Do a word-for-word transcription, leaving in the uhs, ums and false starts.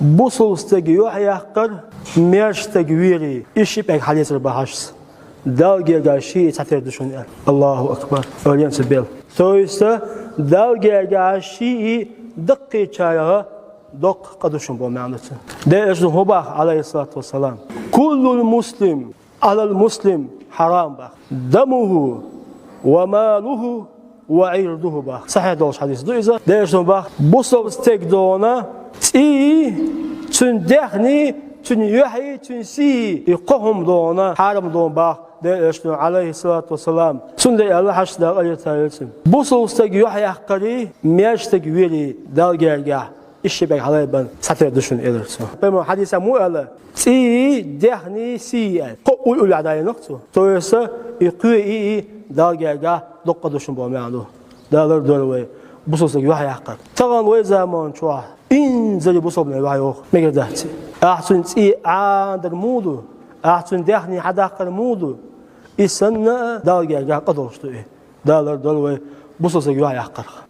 Бусалба стаг юхьъяккхар, маьрша стаг вийрий, и ши пӀелг хьалъэцар бахьаш. Далла гергахь ший и цхьатера ду шуна аьлла. Аллаху акбар. Ойла е цу бел. То есть, Далла гергахь ший и даккхийчарга доккха къа ду шуна бо маьӀна цун. Делан Элчано хӀун бах, Ӏалайхи ссалату вассалам: «Куллул муслим Ӏалал муслим хьарам», бах. «Дамуху ва малуху ва Ӏирдуху», бах. Сахьихь долуш хьадис ду иза. Делан Элчано бах: бусалба стаг дона цӀий, цуьнан даьхний, цуьнан юьхьий, цуьнан сий, и кхо хӀума дона, хьарам дона, бах Делан Элчано, Ӏалайхи ссалату вассалам. Цундела аьлла хьаша, Дала къинхетам бойла цунна: бусалба стаг юхьъяккхарий, маьрша стаг вийрий Далла гергахь, и ши пӀелг хьалайбан цхьатера ду шуна, элира цо. Пайхамара хьадисехь муха аьлла: «ЦӀий, даьхний, сий», аьлла. Кхо уллохь дӀаенах цо. То есть, и кхоъ и, и Далла гергахь доккха къа ду шуна бо маьӀна ду. Дала лардойла вай бусалба стаг юхьъяккхар. Тахана вай заман чохь инзаре бусалба нах юхьйоху, мегар дац и. Ахь цуьнан цӀий Ӏанадар муха ду? Ахь цуьнан даьхний хьадаккхар муха ду? И санна а Далла гергахь къа долуш ду и. Дала лардойла вай бусалба стаг юхьъяккхарх.